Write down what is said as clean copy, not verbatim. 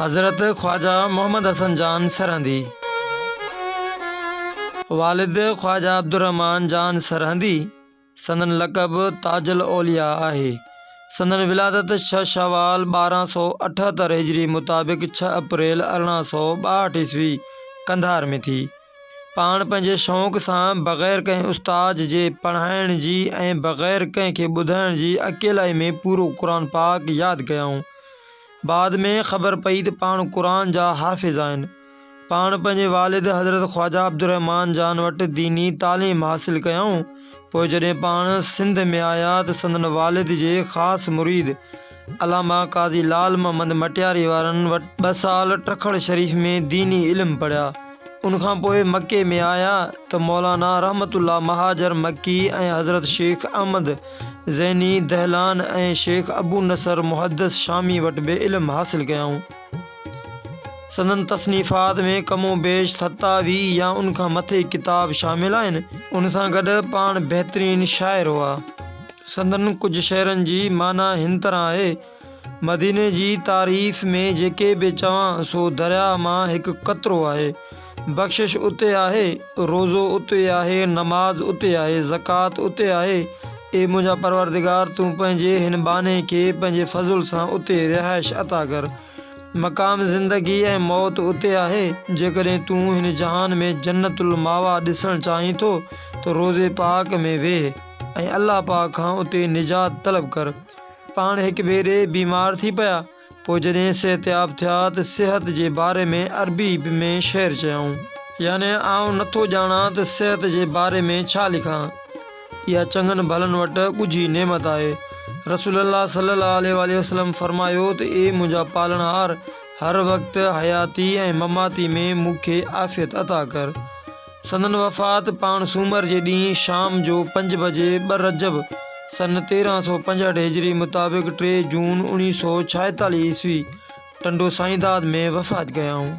حضرت خواجه محمد حسن جان سرهندي. والد خواجه عبدالرحمان جان سرهندي سندن لقب تاج الاولياء آهي. سندن ولادت ڇهه شوال 1278 هجري مطابق ڇهه اپريل 1862 عيسوي قنڌار ۾ ٿي. پاڻ پنهنجي شوق سان بغير ڪنهن استاد جي پڙهائڻ جي ۽ بغير ڪنهن کي ٻڌائڻ جي اڪيلائي ۾ پورو قرآن پاڪ ياد ڪيائون. بعد ۾ خبر پئي ته پاڻ قرآن جا حافظ آهن. پاڻ پنهنجي والد حضرت خواجه عبدالرحمان جان وٽ ديني تعليم حاصل ڪيائون. پوء جڏهن پاڻ سنڌ ۾ آيا ته سندن والد جي خاص مريد علامه قاضي لعل محمد مٽياري وارن وٽ ٻه سال ٽکڙ شريف ۾ ديني علم پڙهيا. ان کان پوء مڪي ۾ آيا ته مولانا رحمت الله مهاجر مڪي ۽ حضرت شيخ احمد زيني دهلان ۽ شيخ ابو نصر محدث شامي وٽ به علم حاصل ڪيائون. سندن تصنيفات ۾ ڪم و بيش 27 يا ان کان مٿي ڪتاب شامل آهن. ان سان گڏ پاڻ بهترين شاعر هئا. سندن ڪجهه شعرن جي معنيٰ هن طرح آهي. مديني جي تعريف ۾ جيڪي به چوان سو درياء مان هڪ قطرو آهي. بخشش اتي آهي، روزو اتي آهي، نماز اتي آهي، زڪوات اتي آهي. اي منهنجا پروردگار تون پنهنجي هن ٻانهي کي پنهنجي فضل سان اتي رهائش عطا ڪر. مقام زندگي ۽ موت اتي آهي. جيڪڏهن تون هن جهان ۾ جنت الماويٰ ڏسڻ چاهين ٿو ته روضي پاڪ ۾ ويهه ۽ الله پاڪ کان اتي نجات طلب ڪر. پاڻ هڪ ڀيري بيمار ٿي پيا، پوء جڏهن صحتياب ٿيا ته صحت جي باري ۾ عربي ۾ شعر چيائون. يعني آئون نٿو ڄاڻان ته صحت جي باري ۾ ڇا لکان. اها چڱن ڀلن وٽ ڳجهي نعمت آهي. رسول الله صلي الله عليه واٰله وسلم فرمايو ته اي منهنجا پالڻهار! هر وقت حياتي ۽ مماتي ۾ مون کي عافيت عطا ڪر. سندن وفات پاڻ سومر جي ڏينهن شام جو پنج بجي ٻه رجب سن 1365 هجري مطابق ٽي جون 1946 عيسوي ٽنڊو سائينداد ۾ وفات ڪيائون.